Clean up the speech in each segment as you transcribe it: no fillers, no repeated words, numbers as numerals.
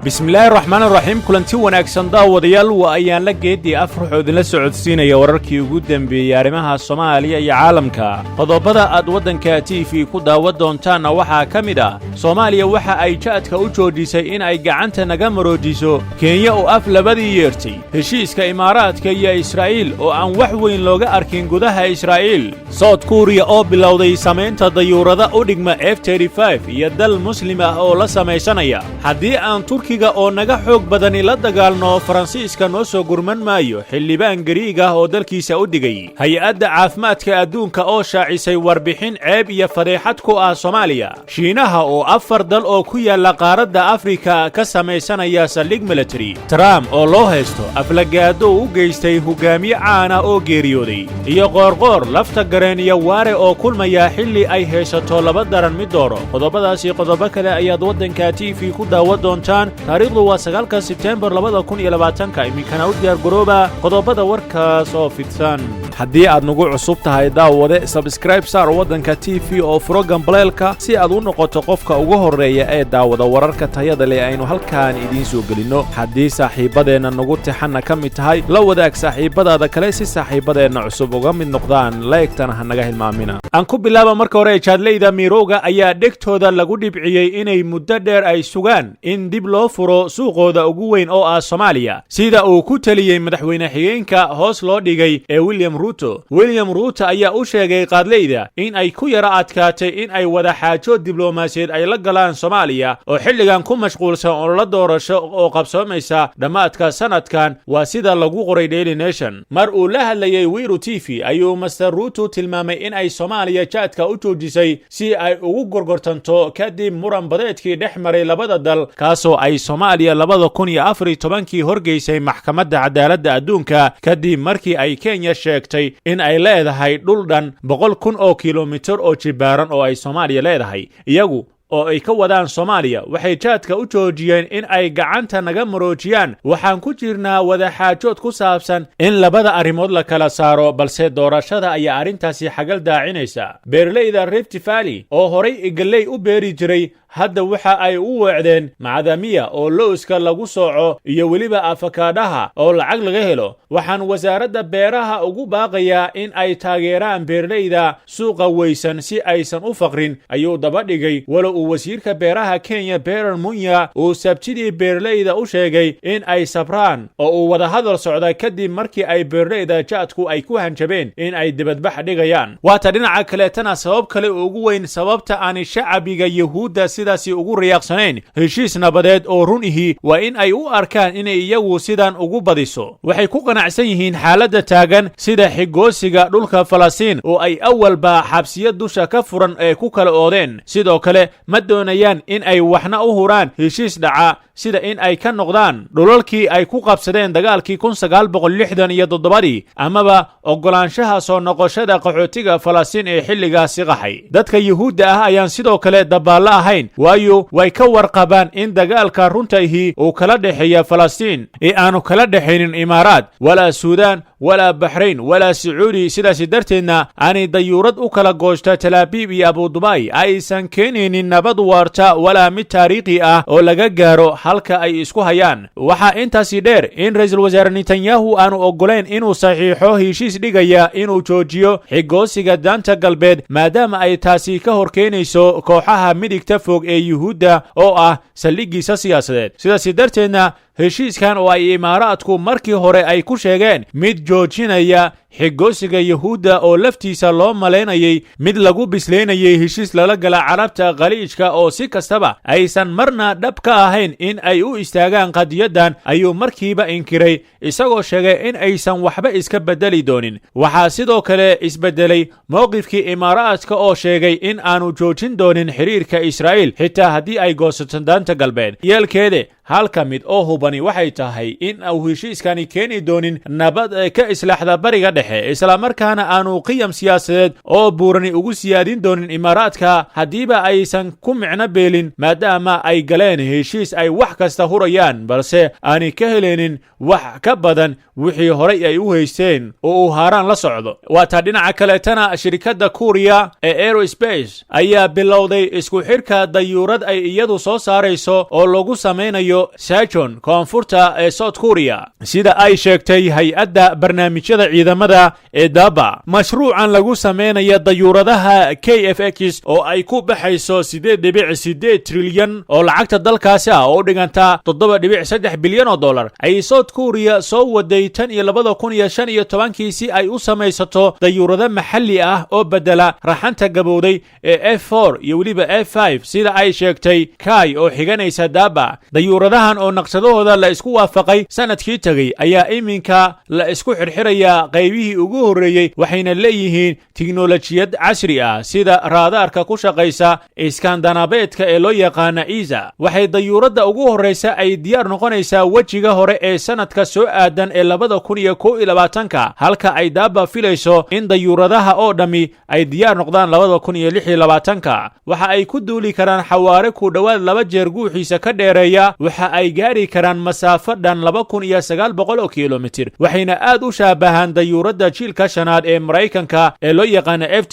Bismillaahi raxmaan raxiim. Kulanti wanaagsan, daawadayaal. Waa ayaan la geeddii Afrax oo idinla socodsiinaya wararkii ugu dembeeyey arrimaha Soomaaliya iyo caalamka. Qodobada aad waddanka TV ku daawan doontaanna waxaa ka mid ah: Soomaaliya waxa ay jaadka u joojisay in ay gacanta naga maroojiso Kenya oo af labadii yeertay, heshiiska Imaaraadka iyo Israa'iil oo aan wax weyn looga arkin gudaha Israa'iil, South Kuuriya oo bilowday samaynta dayuurada u dhigma F iyo dal Muslim ah oo la samaysanaya. Haddii aan Turkiga oo naga xoog badani la dagaalno, Faransiiska noo soo gurman maayo, xildhibaan Gariig ah oo dalkiisa u dhigay. Hay-adda Caafimaadka Adduunka oo shaacisay warbixin ceeb iyo fadeexad ku ah Soomaaliya. Shiinaha oo afar dal oo ku yaalla qaaradda Afrika ka samaysanaya saldhig military. Trump oo loo haysto aflagaado u geystay hogaamiye caana oo geeriyooday. Iyo Qoorqoor, Lafta Gareen iyo Waare oo kulmaya xilli ay haysato laba daran mid dooro. Qodobadaasi, qodobo kale ayaad waddanka TV ku daawan doontaan. Taariikhdu waa 9-ka Sebteembar 2020-ka. Iminkana u diyaar garooba qodobada warkaas oo fidsan. Haddii aad nagu cusub tahay, daawade, subscribe saar waddanka TV oo furo gambaleelka si aad u noqoto qofka ugu horreeya ee daawada wararka tayada leh aynu halkaan idiin soo gelinno. Haddii saaxiibbadeenna nagu tixanna ka mid tahay, la wadaag saaxiibbadaada kale si saaxiibbadeenna cusub uga mid noqdaan. Like-tana ha naga hilmaamina. Aan ku bilaaba marka hore. Jaadleyda Miirowga ayaa dhegtooda lagu dhibciyey inay muddo dheer ay sugaan in dib loo furo suuqooda ugu weyn oo ah Soomaaliya, sida uu ku teliyey madaxweyne xigeenka hoos loo dhigay ee William Ruto. William Ruto ayaa u sheegay qaadleyda in ay ku yara adkaatay in ay wada xaajo diblomaasiyeed ay la galaan Soomaaliya oo xilligan ku mashquulsan ololo doorasho oo qabsoomaysa dhammaadka sanadkan, waa sida lagu qoray Daily Nation. Mar uu la hadlayey Wiru TV ayuu Mister Ruto tilmaamay in ay Soomaaliya jaadka u joojisay si ay ugu gorgortanto kadib muran badeedkii dhex maray labada dal, kaasoo ay Soomaaliya 2014-kii horgeysay Maxkamadda Cadaaladda Adduunka, kadib markii ay Kenya sheegtay in ay leedahay dhul dhan 100,000 oo kilomitir oo jibaaran oo ay Soomaaliya leedahay. Iyagu oo ay ka wadaan Soomaaliya waxay jaadka u joojiyeen in ay gacanta naga maroojiyaan. Waxaan ku jirnaa wadaxaajood ku saabsan in labada arrimood la kala saaro, balse doorashada ayaa arrintaasi xagal daacinaysa. Beeralayda Rift Valley oo horay galley u beeri jiray hadda waxa ay u weecdeen macdamiya oo lowska lagu sooco iyo weliba afakaadhaha oo lacag laga helo. Waxaan Wasaaradda Beeraha ugu baaqayaa in ay taageeraan beeralayda suuqa weysan si aysan u faqrin, ayuu daba dhigay. Walow uu wasiirka beeraha Kenya Peter Munya uu Sabtidii beeralayda u sheegay in ay sabraan oo uu wadahadal socda, kadib markii ay beeralayda jaadku ay ku hanjabeen in ay dibadbax dhigayaan. Waata dhinaca kaleetana sabab kale ugu weyn sababta aanay shacabiga Yahuudda sidaasi ugu riyaaqsanayn heshiis nabadeed oo run ihi waa in ay u arkaan inay iyagu sidan ugu badiso. Waxay ku qanacsan yihiin xaaladda taagan, sida xigoosiga dhulka Falastiin oo ay awalba xabsiyo dusha ka furan ee ku kala oodeen. Sidoo kale ma doonayaan in ay waxna u huraan heshiis dhaca, sida in ay ka noqdaan dhulalkii ay ku qabsadeen dagaalkii 1967-dii amaba oggolaanshaha soo noqoshada qaxootiga Falastiin ee xilligaasi qaxay. Dadka Yuhuudda ah ayaan sidoo kale dabaallo ahayn, waayo way ka warqabaan in dagaalka runtaihii uu kala dhexeeya Falastiin ee aanu kala dhexaynin Imaaraad, walaa Suudaan, walaa Baxrayn, walaa Sacuudi. Sidaasi darteedna aanay dayuurad u kala gooshta Talaabiib iyo Abudubaay aysan keenaynin nabad waarta walaa mid taariikhi ah oo laga gaaro halka ay isku hayaan. Waxaa intaasi dheer in Ra-iisul Wasaare Netanyahu aanu oggolayn inuu saxiixo heshiis dhigaya inuu joojiyo xigoosiga Daanta Galbeed, maadaama ay taasi ka hor keenayso kooxaha midigta fog ee Yuhuudda oo ah saldhiggiisa siyaasadeed. Sidaasi darteedna heshiiskan oo ay Imaaraadku markii hore ay ku sheegeen mid joojinaya xigoosiga Yuhuudda, oo laftiisa loo malaynayay mid lagu bislaynayay heshiis lala gala Carabta Khaliijka oo si kastaba aysan marna dhab ka ahayn in ay u istaagaan qadiyaddan, ayuu markiiba inkiray, isagoo sheegay in aysan waxba iska beddeli doonin. Waxaa sidoo kale isbeddelay mowqifkii Imaaraadka oo sheegay in aanu joojin doonin xiriirka Israa'iil xitaa haddii ay goosato Daanta Galbeed. Yeelkeede, halka mid oo hubani waxay tahay in uu heshiiskani keeni doonin nabad ka islaaxda Bariga Dhexe. Dhexe, islamarkaana aanu qiyam siyaasadeed oo buurani ugu siyaadin doonin Imaaraadka haddiiba aysan ku micno beelin, maadaama ay galeen heshiis ay wax kasta hurayaan, balse aanay ka heleynin wax ka badan wixii horay ay u haysteen oo uu haaraan la socdo. Waataa dhinaca kaleetana, shirikadda Kuuriya ee Aerospace ayaa bilowday isku xidhka dayuurad ay iyadu soo saarayso oo lagu samaynayo Sacheon, koonfurta ee South Korea, sida ay sheegtay hay-adda barnaamijyada ciidamada ee DARPA. Mashruucan lagu samaynaya dayuuradaha KF-X oo ay ku baxayso 8.8 trilyan oo lacagta dalkaasi ah, oo u dhiganta 7.3 bilyan oo dollar, ayay South Korea soo waday tan iyo 2015-kii si ay u samaysato dayuurado maxalli ah oo bedela raxanta gabowday ee F-4 iyo weliba F-5, sida ay sheegtay Kai oo xiganaysa DARPA. Dayuuradahan oo naqshadahooda la isku waafaqay sanadkii tegey ayaa iminka la isku xirxirayaa qaybihii ugu horreeyey, waxayna leeyihiin tiknolojiyad casri ah sida raadaarka ku shaqaysa iskaandanabeedka ee loo yaqaana AESA. Waxay dayuuradda ugu horraysa ay diyaar noqonaysaa wejiga hore ee sanadka soo aadan ee 2021-ka, halka ay DARPA filayso in dayuuradaha oo dhammi ay diyaar noqdaan 2026-ka. Waxa ay ku duuli karaan xawaare ku dhowaad laba jeer guuxiisa ka dheereeya. Waxa ay gaari karaan masaafo dhan 2900 oo kilomitir, waxayna aad u shaabahaan dayuuradda jiilka shanaad ee Maraykanka ee loo yaqaana F,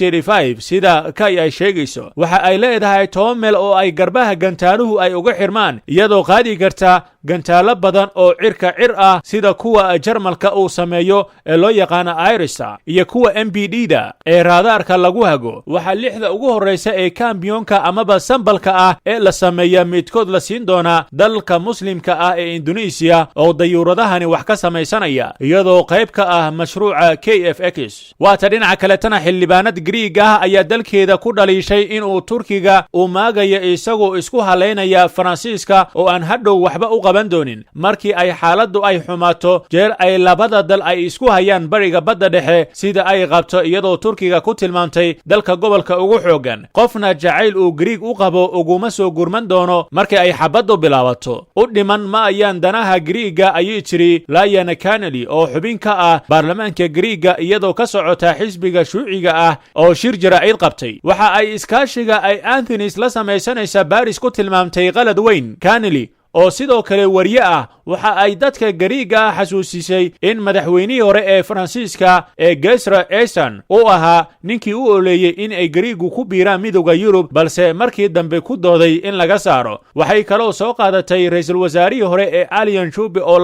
sida Kai ay sheegayso. Waxa ay leedahay 10 meel oo ay garbaha gantaaluhu ay uga xirmaan, iyadoo qaadi karta gantaalo badan oo cirka cir ah, sida kuwa Jarmalka uu sameeyo ee loo yaqaano IRIS-T iyo kuwa MBD da ee raadaarka lagu hago. Waxaa lixda ugu horraysa ee kambiyonka amaba sambalka ah ee la sameeya midkood la siin doonaa dalka Muslimka ah ee Indonesiya oo dayuuradahani wax ka samaysanaya, iyadoo qayb ka ah mashruuca KF-X. Waata dhinaca kaletana, xildhibaanad Griig ah ayaa dalkeeda ku dhaliishay inuu Turkiga uu maagayo, isagoo isku halaynaya Faransiiska oo aan hadhow waxba u qaban doonin markii ay xaaladdu ay xumaato, jeer ay labada dal ay isku hayaan bariga Badda Dhexe, sida ay qabto, iyadoo Turkiga ku tilmaamtay dalka gobolka ugu xooggan. Qofna jacayl uu Griig u qabo uguma soo gurman doono markii ay xabaddu bilaabato. U dhiman ma ayaan danaha Griiga, ayay tiri Layana Kaneli oo xubin ka ah baarlamaanka Griiga, iyadoo ka socota xisbiga Shuuciga ah oo shir jaraa'id qabtay. Waxa ay iskaashiga ay Athens la samaysanaysa Baris ku tilmaamtay qalad weyn. Kaneli oo sidoo kale wariye ah waxa ay dadka Gariiga ah xasuusisay in madaxweynihii hore ee Faransiiska ee Giscard d'Estaing uu ahaa ninkii u oleeyey in ay Gariigu ku biiraan Midowda Yurub, balse markii dambe ku dooday in laga saaro. Waxay kaloo soo qaadatay ra-iisul wasaarihii hore ee Alain Juppe oo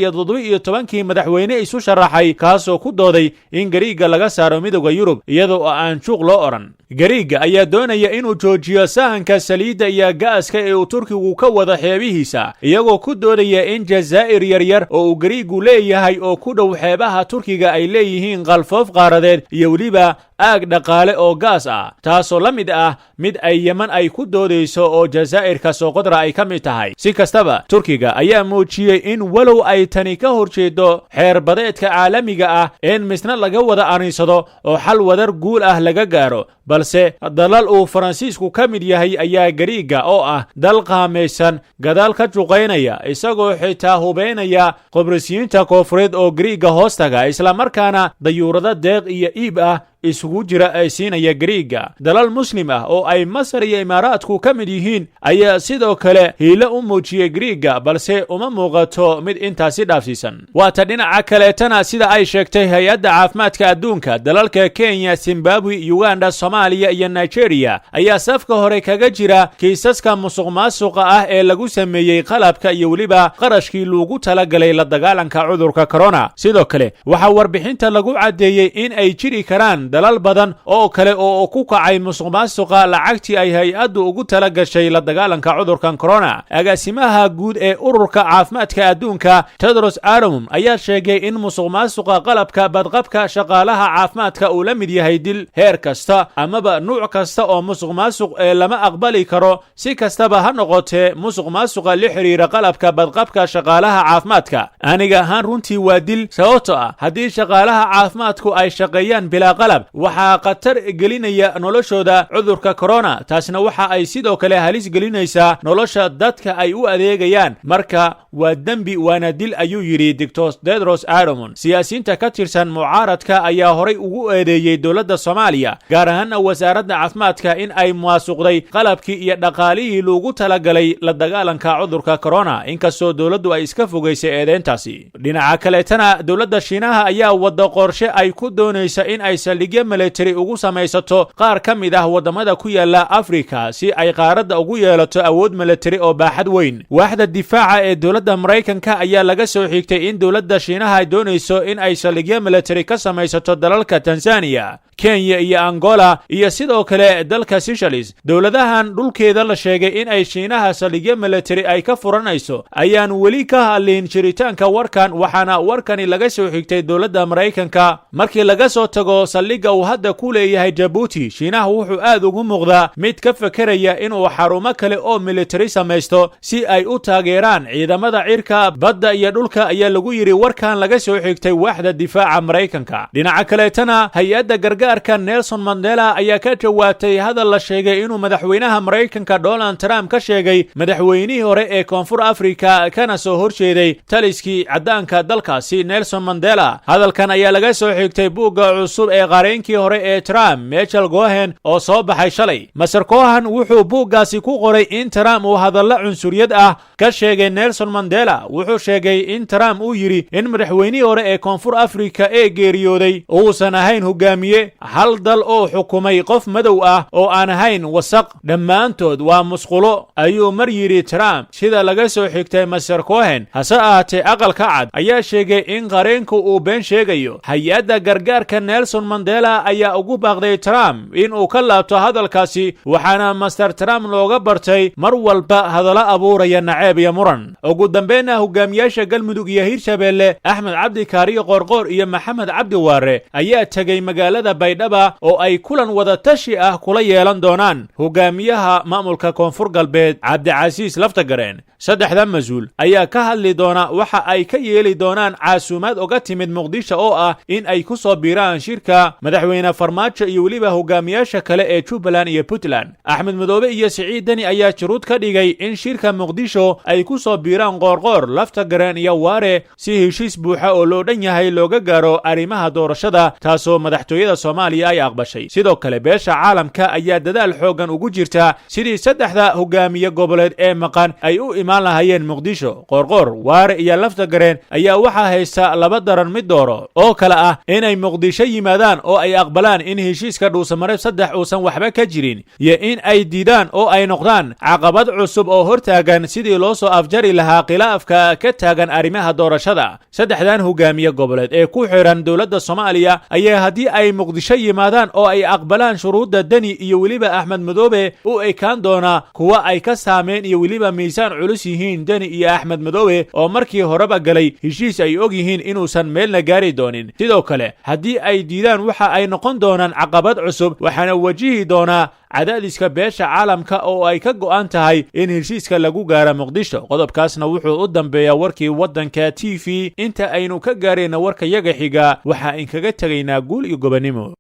2017-kii madaxweyne isu sharaxay, kaasoo ku dooday in Gariiga laga saaro Midowda Yurub iyadoo aan juuq loo odhan. Gariiga ayaa doonaya inuu joojiyo sahanka saliidda iyo gaaska ee uu Turkigu ka wada xeebihiisa, iyagoo ku doodaya in jazaa'ir yaryar oo uu Gariigu leeyahay oo ku dhow xeebaha Turkiga ay leeyihiin qalfoof qaaradeed iyo weliba aag dhaqaale oo gaas ah, taasoo la mid ah mid ay Yeman ay ku doodayso oo jazaa'irka Soqodra ay ka mid tahay. Si kastaba, Turkiga ayaa muujiyey in walow ay tani ka horjeedo xeerbadeedka caalamiga ah in misna laga wada arinsado oo xal wadar guul ah laga gaaro, balse dalal uu Faransiisku ka mid yahay ayaa Gariiga oo ah dal qaamaysan gadaal ka juqaynaya, isagoo xitaa hubaynaya Qobrisiyiinta koonfureed oo Gariiga hoostaga, islamarkaana dayuurado deeq iyo iib ah isugu jira ay siinaya Gariiga. Dalal Muslim ah oo ay Masar iyo Imaaraadku ka mid yihiin ayaa sidoo kale hiilo u muujiyey Gariiga, balse uma muuqato mid intaasi dhaafsiisan. Waata dhinaca kaleetana, sida ay sheegtay Hay-adda Caafimaadka Adduunka, dalalka Kenya, Zimbabwe, Uganda, Soomaaliya iyo Nigeria ayaa safka hore kaga jira kiisaska musuq maasuqa ah ee lagu sameeyey qalabka iyo weliba qarashkii loogu talagalay la dagaalanka cudurka corona. Sidoo kale waxaa warbixinta lagu caddeeyey in ay jiri karaan dalal badan oo kale oo ku kacay musuq maasuqa lacagtii ay hay-addu ugu tala gashay la dagaalanka cudurkan corona. Agaasimaha guud ee Ururka Caafimaadka Adduunka, Tedros Adhanom, ayaa sheegay in musuq maasuqa qalabka badqabka shaqaalaha caafimaadka uu la mid yahay dil. Heer kasta amaba nuuc kasta oo musuq maasuq ee lama aqbali karo, si kastaba ha noqotee musuq maasuqa la xiriira qalabka badqabka shaqaalaha caafimaadka aniga ahaan runtii waa dil, sababto ah haddii shaqaalaha caafimaadku ay shaqeeyaan bilaa qalab Al-Shabaab waxaa khatar gelinaya noloshooda cudurka korona, taasna waxa ay sidoo kale halis gelinaysaa nolosha dadka ay u adeegayaan. Marka waa dembi waana dil, ayuu yidhi Doctor Tedros Adhanom. Siyaasiyiinta ka tirsan mucaaradka ayaa horay ugu eedeeyey dowladda Soomaaliya, gaar ahaana wasaaradda caafimaadka, in ay maasuqday qalabkii iyo dhaqaalihii loogu talagalay la dagaalanka cudurka corona, inkastoo dowladdu ay iska fogaysay eedeyntaasi. Dhinaca kaleetana, dowladda Shiinaha ayaa wadda qorshe ay ku doonaysa in ay saldhigyo military ugu samaysato qaar ka mid ah waddamada ku yaala Afrika, si ay qaaradda ugu yeelato awood military oo baaxad weyn. Waaxda difaaca ee dowladda Maraykanka ayaa laga soo xigtay in dowladda Shiinaha ay doonayso in ay saldhigyo military ka samaysato dalalka Tanzania, Kenya iyo Angola iyo sidoo kale dalka Seychelles. Dowladahan dhulkeeda la sheegay in ay Shiinaha saldhigyo military ay ka furanayso ayaan weli ka hadlin jiritaanka warkan, waxaana warkani laga soo xigtay dowladda Maraykanka. Markii laga soo tago saldhigga uu hadda ku leeyahay Jabuuti, Shiinaha wuxuu aad ugu muuqdaa mid ka fekeraya inuu xarumo kale oo military samaysto si ay u taageeraan ciidamada cirka, badda iyo dhulka, ayaa lagu yidhi warkan laga soo xigtay waaxda difaaca Maraykanka. Dhinaca kaleetana, hay-adda gargaarka Nelson Mandela ayaa ka jawaabtay hadal la sheegay inuu madaxweynaha Maraykanka Donald Trump ka sheegay madaxweynihii hore ee Koonfur Afrika kana soo horjeeday taliskii caddaanka dalkaasi, Nelson Mandela. Hadalkan ayaa laga soo xigtay buugga cusub ee qareenkii hore ee Trump, Michael Cohen, oo soo baxay shalay. Mister Cohen wuxuu buuggaasi ku qoray in Trump uu hadallo cunsuriyad ah ka sheegay Nelson Mandela. Wuxuu sheegay in Trump uu yidhi in madaxweynihii hore ee Koonfur Afrika ee geeriyooday uusan ahayn hogaamiye, hal dal oo xukumay qof madow ah oo aan ahayn wasaq, dhammaantood waa musqulo, ayuu mar yidhi Trump, sida laga soo xigtay Mister Cohen. Hase ahaatee, Aqalka Cad ayaa sheegay in qareenku uu been sheegayo. Hay-adda gargaarka Nelson Mandela ayaa ugu baaqday Trump inuu ka laabto hadalkaasi, waxaana Mister Trump looga bartay mar walba hadallo abuuraya naceeb iyo muran. Ugu dambeynna, hogaamiyaasha Galmudug iyo Hirshabeelle, Axmed Cabdi Kaariyo Qoorqoor iyo Maxamed Cabdi Waare, ayaa tegey magaalada Baydhaba oo ay kulan wadatashi ah kula yeelan doonaan hogaamiyaha maamulka Koonfur Galbeed, Cabdicasiis Laftagareen. Saddexda mas-uul ayaa ka hadli doona waxa ay ka yeeli doonaan caasuumaad uga timid Muqdisho oo ah in ay ku soo biiraan shirka madaxweyne Farmaajo iyo weliba hogaamiyaasha kale ee Jubbaland iyo Puntland. Axmed Madoobe iyo Siciid Deni ayaa shuruud ka dhigay in shirka Muqdisho ay ku soo biiraan Qoorqoor, Laftagareen iyo Waare, si heshiis buuxa oo loo dhan yahay looga gaaro arrimaha doorashada, taasoo madaxtooyada Soomaaliya ay aqbashay. Sidoo kale, beesha caalamka ayaa dadaal xooggan ugu jirta sidii saddexda hogaamiye goboleed ee maqan ay u imaan lahaayeen Muqdisho. Qoorqoor, Waare iyo Laftagareen ayaa waxaa haysta laba daran mid dooro oo kale ah inay Muqdisho yimaadaan oo ay aqbalaan in heshiiska Dhuusamareeb 3 uusan waxba ka jirin, iyo in ay diidaan oo ay noqdaan caqabad cusub oo hortaagan sidii loo soo afjari lahaa khilaafka ka taagan arrimaha doorashada. Saddexdan hogaamiye goboleed ee ku xidhan dowladda Soomaaliya ayaa haddii ay Muqdisho yimaadaan oo ay aqbalaan shuruudda Deni iyo weliba Axmed Madoobe u ekaan doonaa kuwa ay ka saameyn iyo weliba miisaan culus yihiin Deni iyo Axmed Madoobe, oo markii horeba galay heshiis ay og yihiin inuusan meelna gaari doonin. Sidoo kale, haddii ay diidaan, waxa ay noqon doonaan caqabad cusub, waxaana wajihi doonaa cadaadiska beesha caalamka oo ay ka go'an tahay in heshiiska lagu gaaro Muqdisho. Qodobkaasna wuxuu u dambeeyaa warkii Waddanka TV. Inta aynu ka gaarayna warka yaga xiga, waxaa inkaga tegaynaa guul iyo gobonnimo.